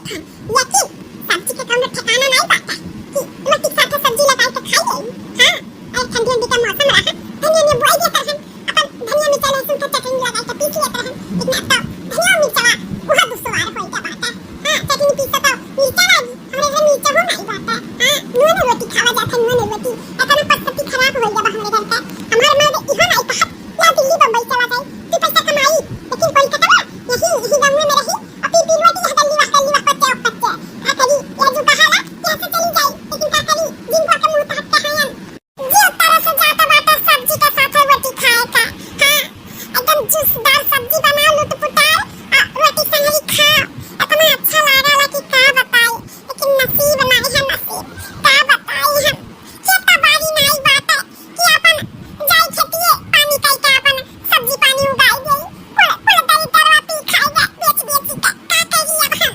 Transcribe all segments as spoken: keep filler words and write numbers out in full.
लेकिन सब्जी के कौनो ठिकाना नाई बाटे कि रोटी के साथे सब्जी लगाई के खाई जाई। हाँ, अरे ठंडी ठंडी का मौसम रहा, धनिया में बोई देत रहन, अपन धनिया मिर्चा लहसुन के चटनी लगाई के पीस लेत रहन, लेकिन अब तो धनिया मिर्चा उहा दुश्वार होई गया बाटे। हाँ, चटनी पीसे तो मिर्चा लागी, हमरे घर मिर्चा हो नाई बाटे। हाँ, नून रोटी खावा जात है, नून रोटी, इतना परिस्थिति खराब होई गया बा हमरे घर के। हमार मर्द इहा नाई कहत, या दिल्ली बम्बई चला जाई, तू पैसा कमाई, लेकिन कोलकाता यही, यही गाँव में रही, और पी पी रोटी है गल्ली वाह, गल्ली वाह, कच्चे, कच्चे। का करी, या जो कहाला, यहाँ से चली जाई, लेकिन का करी, दिन भर के मुंह ताकते हैं हम। जे तरह से जाता बाटे सब्जी के साथे रोटी खाए का, हाँ, एकदम जूसदार सब्जी बनाओ, लुटपुटाओ, आ रोटी संगही खाओ, इतना अच्छा लागला कि का बताई, लेकिन नसीब नहीं है नसीब, का बताई हम। खेत बाड़ी नाई बाटे कि अपन जाई खेतिए पानी कई के अपन सब्जी पानी उगाई देई। कुल, कुल दही दरवा पी खाई जा, बेच बेच के का करी अब हम।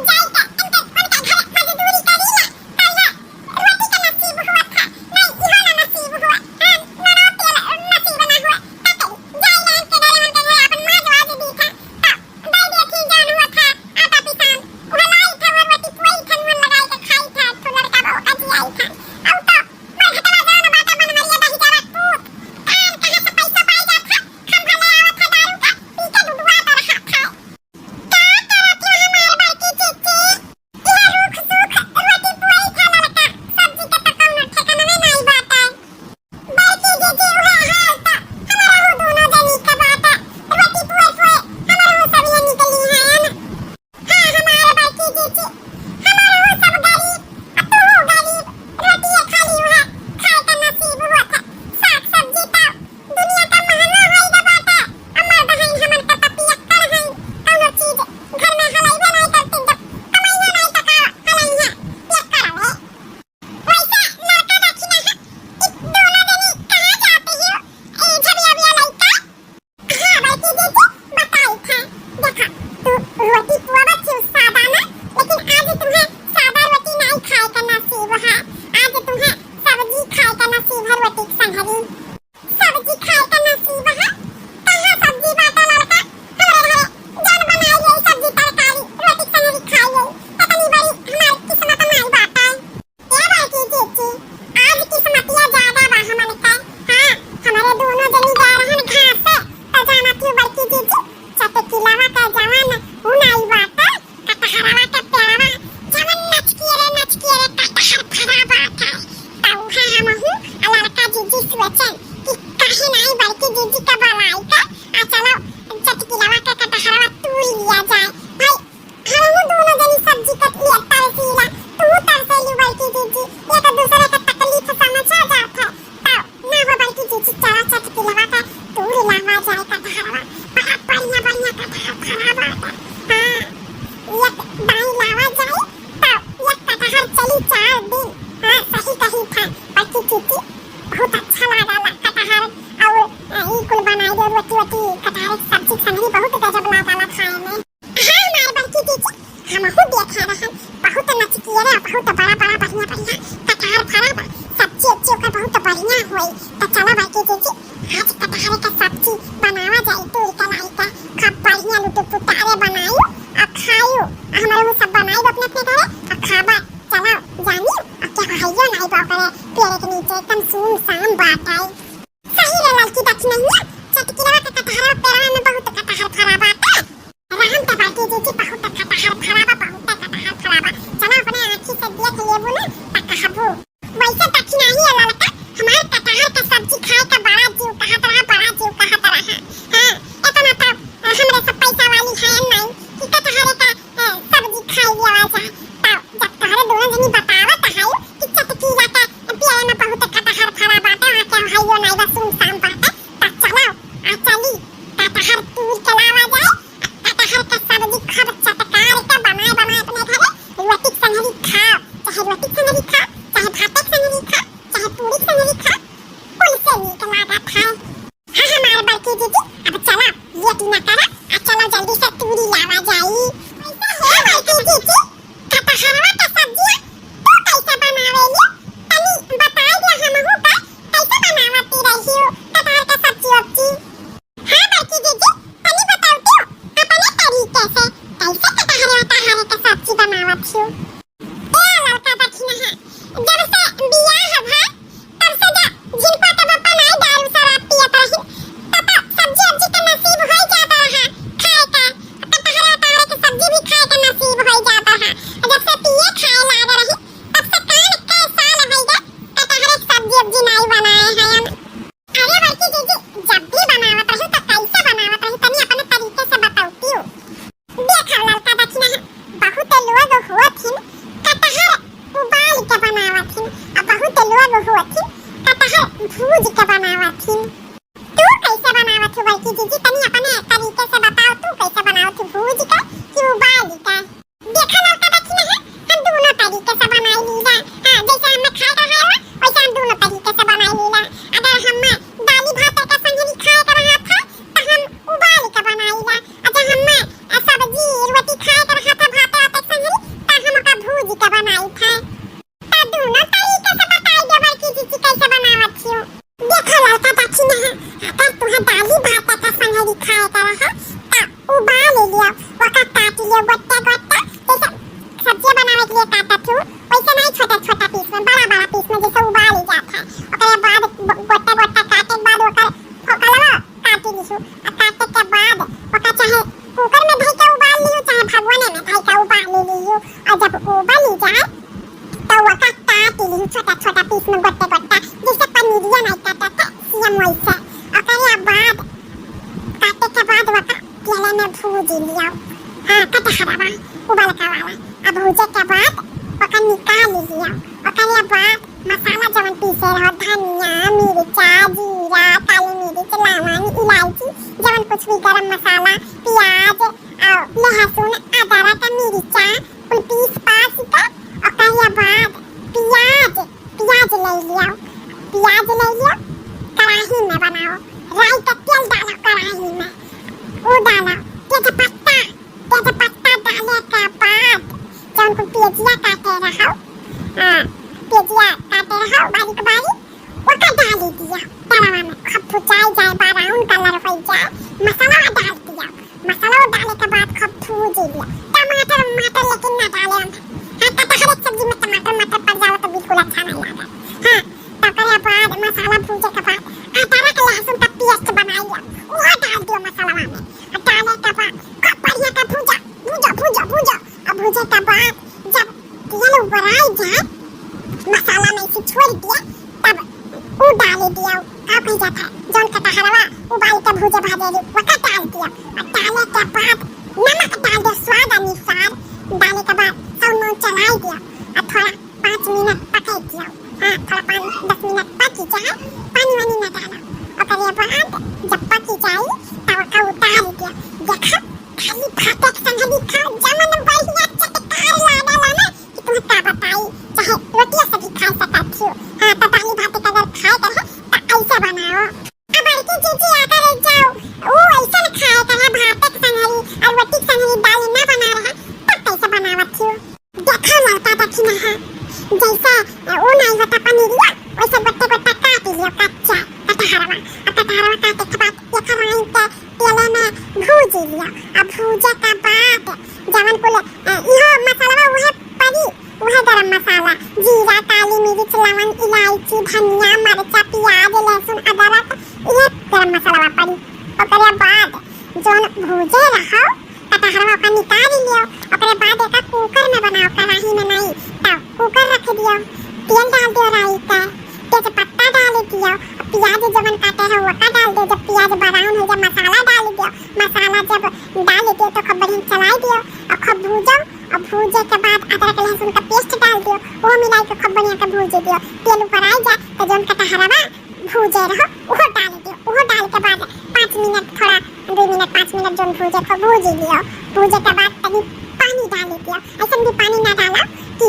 जाई के इनके, उनके घर मजदूरी करी ना, कल ना रोटी के नसीब हुआ था, नहीं इहो ना नसीब हुआ, हाँ, ना रोटी नसीब ना हुआ, का करी? जाई ना इनके घरे, उनके घरे अपन माज वाज दी था, तो दे देती जान हुआ था, आटा पिसान, उहे लाई था, वो रोटी पुआई था, नून लगाई के खाई था, तो लड़का बहू का जियाई था। अब तो मरघटवा जान बाटा मन मरिया दही जावा पूत। कान कहाँ से पैसा पाई जात है? हम भले आवत है दारू का, पी के डुडुआ तो रहा था। का करत हो हमार बड़की चीची? यह रूख सूख रोटी पुआई था लड़का, सब्जी के तो कौनो ठिकाना में नाई बाटे। बड़की जीजी, उहे हाल त हमरहू दूनो जनी के बाटे। रोटी पुए पुए हमरहू सब ये निकली हैं। हाँ, हमार बड़की जीजी, हमरहू सब गरीब, आ तूहू गरीब। रोटिए खाली उहे खाए के नसीब होत है। साग सब्जी त दुनिया का महंगा होई गा बाटे। आ मर्द हईन हमन के त पियक्कड़ हईन। कौनो चीज घर में हलइबे नाई करती, जब कमाइए नाई त का हलइहें? पियक्कड़ हवे। वैसे लड़का देखी ना है, इ दोनों जनी कहाँ जाती हो? ए झबिया बिया लइका। हाँ, बड़की जीजी, बताई था। देखा, तू रोटी पुआवा थी सादा में, लेकिन आज तुम्हें सादा रोटी नहीं खाए का नसीब है। आज तुम्हें सब्जी खाए का नसीब है, रोटी के संगरी। सब्जी खाए का नसीब है? कहाँ सब्जी बाटे लड़का? हमरे घरे जौन बनाई गई सब्जी तरकारी, रोटी के संगरी खाई गई। इतनी बड़ी हमार किस्मत नहीं बाटे। ए बड़की जीजी, आज किस्मतिया ज्यादा बा हमन के। हाँ, हमरे दोनों जनी गए रहन घासे, त जानत हूँ बड़की जीजी, चटकिलवा के जवन उ नाई बाटे, कटहरवा के पेड़वा, जवन नचकिए रे नचकिए रे कटहर फरा बाटे, त उहे हमहू आ लड़का जीजी सोचेन कि काहे नाई बड़की जीजी के बलाई के, आ चलो चटकिलवा के कटहरवा तूर लिया जाए। भाई, हमहू दूनो जनी सब्जी कट लिया तरसीला, तू तरसेलू बड़की जीजी, एक दूसरे के तकलीफ समझा जात है। तब ना हो बड़की जीजी, चला चटकिलवा का तूर लावा जाए कटहरवा, बड़ा बढ़िया बढ़िया कटहर फरा बाटे। हाँ, एक दाई लावा जाए, तब एक कटहर चली चार दिन। हाँ, सही कही था बड़की जीजी, बहुत अच्छा लागला कटहर, और ई कुल बनाई दे रोटी वोटी, कटहर सब्जी संगरी बहुत गजब लागला खाए में। हाँ, हमार बड़की जीजी, हमहू देखे रहन, बहुत नचकिए रे, बहुत बड़ा बड़ा बढ़िया बढ़िया कटहर फरा बा, सब्जी उब्जी ओकर बहुत बढ़िया होई। त चला बड़की जीजी, आज कटहर के सब्जी बनावा जाई, तूर के लाई के खूब बढ़िया लुटपुटारे बनाई छियो। ए ललका दखिनहा, जब से बियाह भा, तब से जा, जिनको तब अपन आई दारू शराब पियत रही, तब सब्जी उब्जी के नसीब होई जात रहा खाए का, कटहरा उटहरा के सब्जी भी खाए के नसीब होई जात रहा। जब से पिए खाए लाग रही, तब से काल के साल होई गए, कटहरे के सब्जी उब्जी नाई बनाए हैं हम। अरे बड़की जीजी, जब भी बनावत रही तो कैसे बनावत रही, तनी अपने तरीके से बतावती हो। देखा ललका दखिनहा, बहुत लोग होत हिन कटहर उबाल के बनावत हिन, आ बहुत लोग होत हिन कटहर भूज के बनावत हिन। तू कैसे बनावत हो बड़की जीजी, तनी अपने तरीके से बताओ, तू कैसे बनावत हो, भूज के कि उबाल के? देखा ललका दखिनहा, हम दोनों तरीके से बनाई लीला। हाँ, जैसे हमें खाए का है ना, वैसे हम दोनों तरीके से बनाई लीला। अगर हमें दाली भात के संगरी खाए का रहत है, तो हम उबाल के बनाई ला। अगर हमें, अ, सब्जी रोटी खाए का रहत है, भात वात के संगरी, तो हम ओका भूज के बनाई थे। तो दोनों तरीके से बताई दे बड़की जीजी कैसे बनावत हो। देखा ललका दखिनहा, अगर तुहे दाली भात का संगरी खाए का रहा, त उबाल लियो, ओका काट लियो गोट्टा गोट्टा, जैसे सब्जी बनावे के लिए काटत हो, वैसे नहीं छोटा छोटा पीस में, बड़ा बड़ा पीस में जैसे उबाल जात है। ओकरे बाद ब-, गोट्टा गोट्टा काटे के बाद ओकर फोकलवा काट लियो, आ काटे के बाद ओका चाहे कुकर में धई के उबाल लियो, चाहे भगोने में धई के उबाल लियो, और जब उबल जाए, तो ओका काट लियो छोटा छोटा पीस में, गोट्टे गोट्टा, जैसे पनीरिया नहीं काटत है, सेम वैसे। ओकरे बाद काटे के बाद ओका तेल में भूज लियो। हाँ, कटहरवा उबलका वाला। अब भूजे के बाद ओका निकाल लियो। ओकरे बाद मसाला जवन पीसे रहो, धनिया, मिर्चा, जीरा, काली मिर्च, लवंग, इलायची, जवन कुछ भी गरम मसाला, प्याज, और लहसुन, अदरक, मिर्चा, कुल पीस पास के, ओकरे बाद प्याज, प्याज ले लियो, प्याज ले लियो, कढ़ाई में बनाओ, राई का तेल डालो कढ़ाई में, वो डालो, तेज पत्ता, तेज पत्ता डाले के बाद जौन कुल प्याजिया काटे रहो, हाँ, प्याजिया काटे रहो बारीक बारीक, ओका डाली दिया तवा में, खूब भुजाई जाए, brown colour हो जाए, मसाला डाल दिया। मसाला डाले के बाद खूब भूज लिया। टमाटर, टमाटर लेकिन ना डाले हम। हाँ, कटहर के सब्जी में टमाटर, टमाटर पड़ जाओ तो बिल्कुल अच्छा नहीं लगे। हाँ, तो ओकरे बाद मसाला भूजे के बाद अदरक लहसुन का paste बनाई लिया, वो डाल दियो मसाला में। और डाले के बाद खूब बढ़िया का भूजा, भूजा, भूजा, भूजा। और भूजे के बाद जब तेल उबराई जाए, मसाला में से छोड़ दिया, तब उ डाल दिया, का कही जाता है, जौन कटहरवा उबाल के भूजे भाजे रही, ओका डाल दिया। और डाले के बाद नमक डाल दे स्वाद अनुसार। डाले के बाद सौ नौ चलाई दिया और थोड़ा पाँच मिनट पकाई दिया। हाँ, थोड़ा पाँच दस मिनट पक जाए, पानी वानी ना डाला। ओकरे बाद जब पक जाए, तब ओका उतार दिया। देखा, खाली भात एक संग लिखा, जवन बढ़िया चटकार लागला ना, कि तुम्हें का बताई, चाहे रोटिया से भी खा सकत हो। हाँ, तो दाली भात के अगर खाए के है, तो ऐसे बनाओ। अब बड़की जीजी अगर जाओ, वो ऐसे न खाए के है, भात के संगरी और रोटी के संगरी दाल ना बना रहा, तब कैसे बनावत हो? देखो ललका दखिनहा, जैसे वो नहीं होता पनीरिया, वैसे गोट्टे गोट्टे काट लियो कच्चा कटहरवा। और कटहरवा काटे के बाद एक राई के तेल में भूज लियो। अब भूजे के बाद जवन कुल, अ, इहो मसालवा उहे पड़ी, उहे गरम मसाला, जीरा, काली मिर्च, लवंग, इलायची, धनिया, मरचा, प्याज, लहसुन, अदरक, इहे गरम मसालवा पड़ी। ओकरे बाद जौन भूजे रहो कटहरवा, ओका निकाल लियो। ओकरे बाद एका कुकर में बनाओ, कढ़ाई में नहीं, तब कुकर रख दियो, तेल डाल दियो राई का, तेज पत्ता डाल दियो, प्याज जवन काटे रहो ओका डाल दियो। जब प्याज brown हो जाए, मसाला डाल दियो, मसाला जब डाल दियो तो खूब बढ़िया चलाई दियो और खूब भूजो। और भूजे के बाद अदरक लहसुन का paste डाल दियो, वो मिलाई के खूब बढ़िया के भूज दियो। तेल ऊपर आ जाए तो जौन कटहरवा भूजे रहो, वो डाल दियो। वो डाल के बाद पाँच मिनट, थोड़ा दो मिनट, पाँच मिनट जौन भूजे को भूज लियो। भूजे के बाद तनी पानी डाल दियो। ऐसन भी पानी ना डाला कि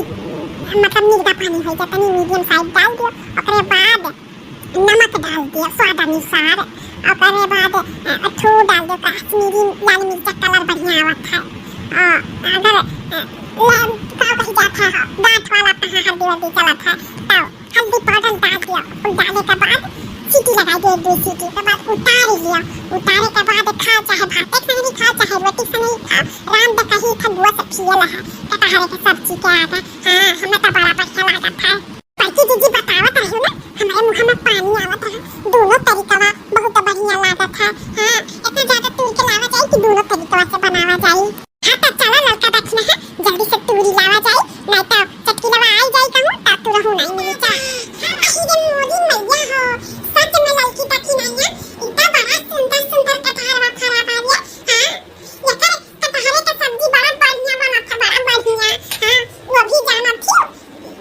मतलब निगदा पानी हो जाए, तनी medium size डाल दियो। ओकरे बाद नमक डाल दियो स्वाद अनुसार। ओकरे बाद, अ, अथू डाल दियो, कश्मीरी लाल मिर्च का colour बढ़िया आवत है। अ, अगर, अ, लाल का कही जात है, गांठ वाला कहाँ हल्दी वल्दी चलत है, तो हल्दी powder डाल दियो। और डाले के बाद सीटी लगा दे दो सीटी के बाद उतार लिया। उतारे के बाद खाओ, चाहे भाते के संग खाओ, चाहे रोटी के संग खाओ। राम द कही था बुआ से पियल है कटहरे के सब्जी के आटा। हाँ, हमें तो बड़ा बढ़िया लागत है। बड़की जीजी बतावत रही ना, हमारे मुँह में पानी आवत है। दोनों तरीकवा बहुत बढ़िया लागत है। हाँ, इतना ज्यादा तूर के लावा जाए कि दोनों तरीकवा से बनावा जाए। हाँ, तो चला ललका दखिनहा, जल्दी से तूरी लावा जाए, नहीं तो चटकिलवा आई जाए कहूँ, तो तू रहू नहीं मिली जा। अरे मोरी मैया हो, सच में ललकी दखिनहा, इतना बड़ा सुंदर सुंदर कटहरवा फरा बा रे। हाँ, एकर कटहरे के सब्जी बड़ा बढ़िया बनत है, बड़ा बढ़िया। हाँ, वो भी जानत थी,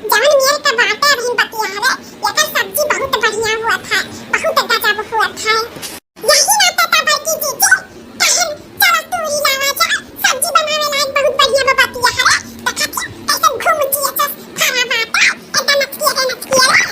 जवन मेर के बाटे अभी बतिया रे, एकर सब्जी बहुत बढ़िया हुआ था, बहुत गजब हुआ था। यही नाते तो बड़की जीजी, कहन चला तूरी लावा जा, सब्जी बनावे लायक बहुत बढ़िया बा बतिया रे। देखा थी कैसे घूम जिया चस फरा बाटे, एकदम नचकिया के नचकिया रे।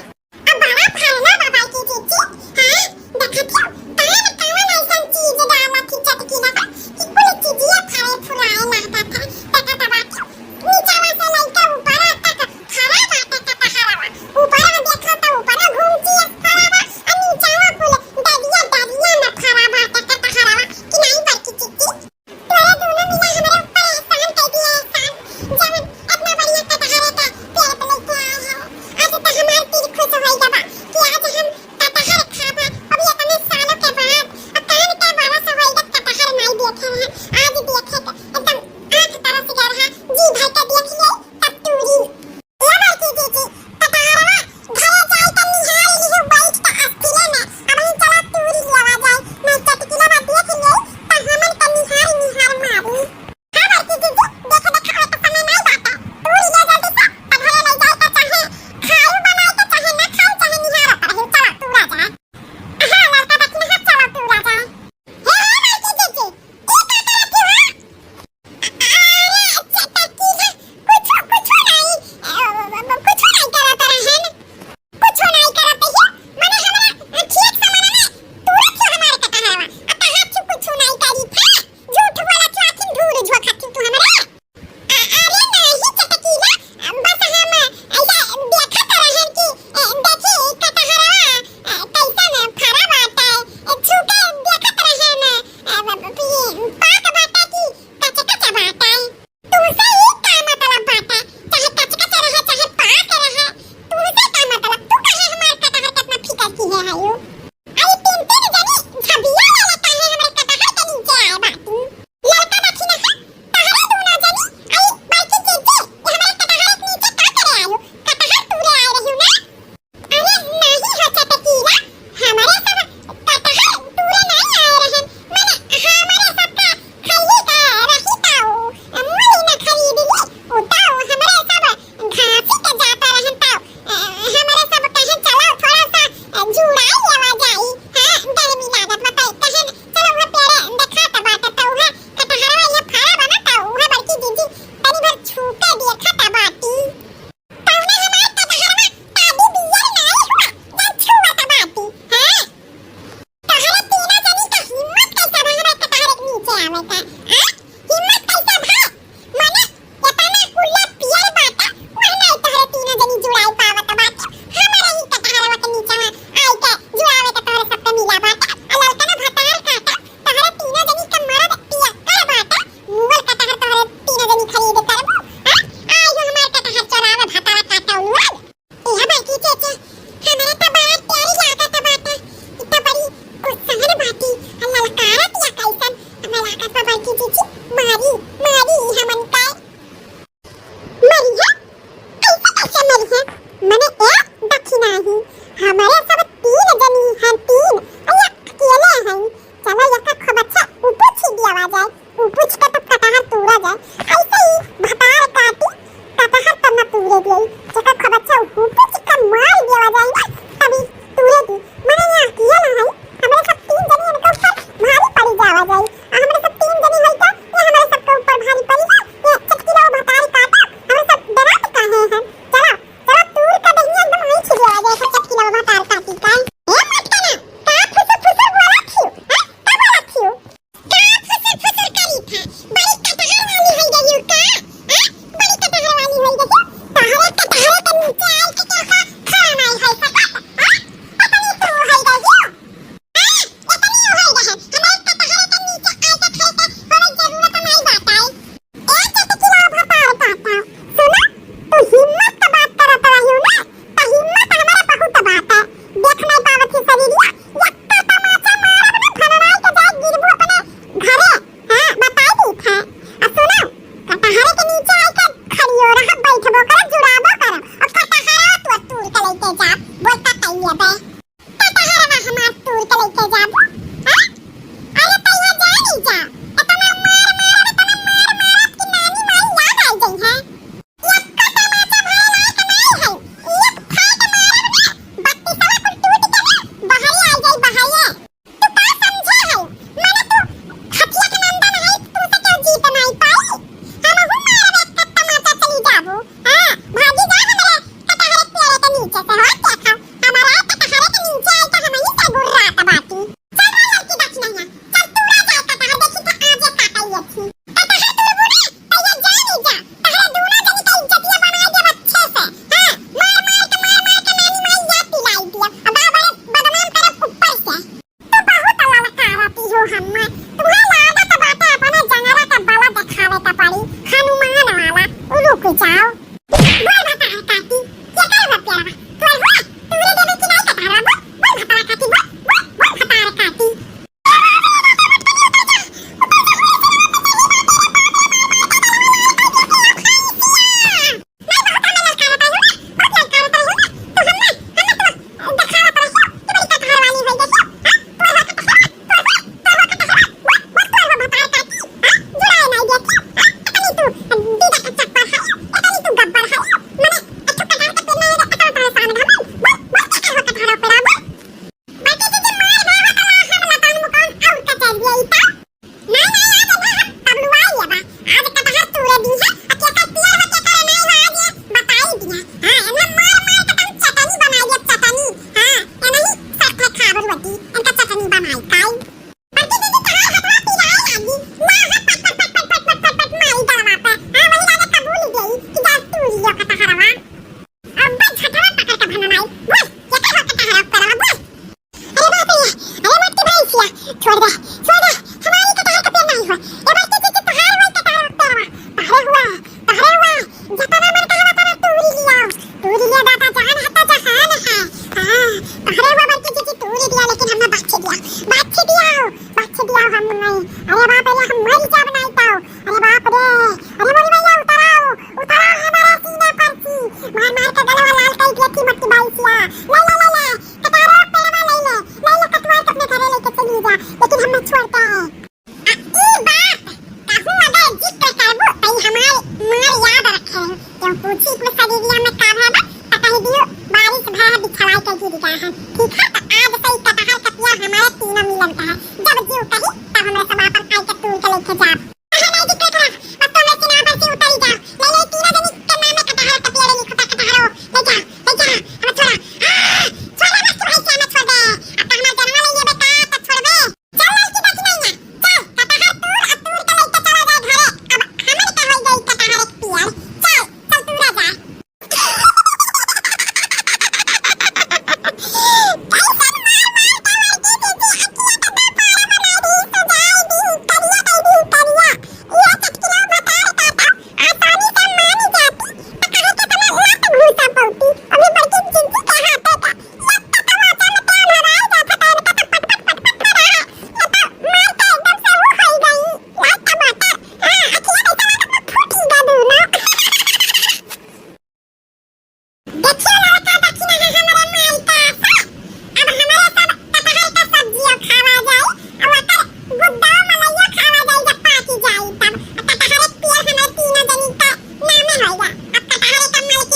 अब बड़ा फरना बा बड़की जीजी, हाँ, देखा थी, कौन कौन ऐसन चीज डाला थी चटकिला बा, कि कुल चीजिया फरे फुलाए लागत है, देखा तो बाटे, नीचवा से लइके ऊपर तक फरा बाटे कटहरवा। ऊपर देखो तो ऊपर घूमची फरा बा, आ नीचवा कुल डलिया डलिया में फरा बाटे कटहरवा। कि नहीं बड़की जीजी? तोरे दोनों मिला हमरे ऊपर एहसान कर दिया, एहसान। जवन इतना बढ़िया कटहरे का पेड़ पे लेके आए हो। आज तो हमार दिल खुश होई गवा कि आज हम कटहर खाबा। अभी इतने सालों के बाद, अब कान के बरस होई गवा कटहर नहीं देखे हैं। आज देखे तो एकदम आँख तरस गया रहा, जी भर के देख लिए, तब तूरी। ए बड़की जीजी, कटहरवा घरे जाई त निहार लिहु बैठ के अस्थिले में। अबही चला तूरी लेवा जाए, नहीं चटकिला बा देख ले, त हमन के निहार निहार मारी। हाँ बड़की जीजी, देखे देखावे के समय नहीं बाटे, तूरी ले जल्दी से, त घरे ले जाए के चाहे खाई बनाए के चाहे ना खाई, चाहे निहारत रही, चला तूरा जाए। हाँ, ललका दखिनहा, चला तूरा जाए। हे, हे बड़की जीजी, ई का करत हो? अरे, चटकी है, कुछो, कुछो नहीं, अ, कुछो नहीं करत रहन। कुछो नहीं करत है, मने हमरा, अ, खेत समन में तुरत क्यों हमारे कटहरवा? आ कहा तू कुछो नहीं करी थे? झूठ बोला तू, आखिर धूर झोंका तू, तू हमरा। अ, अरे नहीं चटकीला, अ, बस हम ऐसा देखत रहन कि, अ, देखी कटहरवा, अ, कैसन फरा बाटे, अ, छू के देखत रहन, अ, ब-, ब-, ये पाक बाटे कि कच्चा कच्चा बाटे। तुमसे ई का मतलब बाटे? चाहे कच कच रहे, चाहे पाक रहे, तुमसे का मतलब? तू काहे हमार कटहर के इतना फिकर किहे हयू? अरे तीन तीन जनी झबिया लेले काहे हमरे कटहर के नीचे आए बाटी? ललका दखिनहा, तहरे दूनो जनी, आई बड़की जीजी, ये हमरे कटहर के नीचे का करे आयू? कटहर तूरे आए रही ना? अरे नाही हो चटकीला, हमरे सब कटहर तूरे नाही आए रहन, मने हमरे सब का खैली का रही ताऊ, मूली न खरीद ली, उ ताऊ हमरे सब घासी के जाता रहन ताऊ, हमरे सब कहे चलो थोड़ा सा जुड़ाई लेवा जाई, हाँ गर्मी लागत बा त कहे चलो उहे पेड़े देखात बाटे त उहे कटहरवा ये फरा बा ना त उहे बड़की जीजी तनी भर छू के देखत बाटी। कौनो हमार कटहरवा तादी बियर नाई हुआ, जब छुअत बाटी, हैं? तोहरे तीनों जनी का हिम्मत कैसा भा हमार कटहर के नीचे आवे का, हैं? हिम्मत कैसा भा? मने, एतना कुल्ला पियर बाटा, वह नाई तोहरे तीनों जनी जुड़ाई पावत बाटे। हमारे ही कटहरवा के नीचे में आई के जुड़ावे के तोहरे सबके मिला बाटे। आ ललकना भतार काटा, तोहरे तीनों जनी के मरद पियक्कड़ बाटे, मुअल कटहर तोहरे तीनों जनी खरीद करबू, हैं? आई हो हमार कटहर चोरावे भतार काटा उलुअल। ए बड़की चेचे, हमरे त बड़ा प्यारी लागत बाटे। इ त बड़ी गुस्सान बाटी। आ ललकारत या कैसन? हमरा लागत बा बड़की चेचे मारी, मारी हमन का। मरिहे? कैसे, कैसे मरिहे? मने ए दखिनही। हमरे सब तीन जनी हैं, तीन। अया अकेले हैं। चलो एका खूब अच्छा उपुछ दियावा जाए। उपुछ के तो कटहर तूरा जाए, ऐसे ही भतार काटी, कटहर तो न तूरे दिए, जेकर खूब अच्छा उपुछ के मार दियावा जाए ना, तभी तूरे दी। मने ये अकेले ना है, हमरे सब तीन जनी इनके ऊपर भारी पड़ी जावा जाए। आ हमरे सब तीन जनी है तो ये हमरे सबके ऊपर भारी पड़ी जाए। ये चटकीला भतार काटा, हमरे सब डरात काहे हैं? चलो, चलो तूर का दहिया एकदम वहीं छिड़िया जाए, सब चटकीला भतार काटी का। ए मटकना, का फुसुर फुसुर बोलत हियो? हैं? का बोलत हियो? का फुसुर फुसुर करी था? बड़ी कटहर वाली होई गई हो का? हैं? बड़ी कटहर वाली होई गई हो? तोहरे कटहर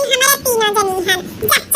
हमारा तीनों जनी हन। जा,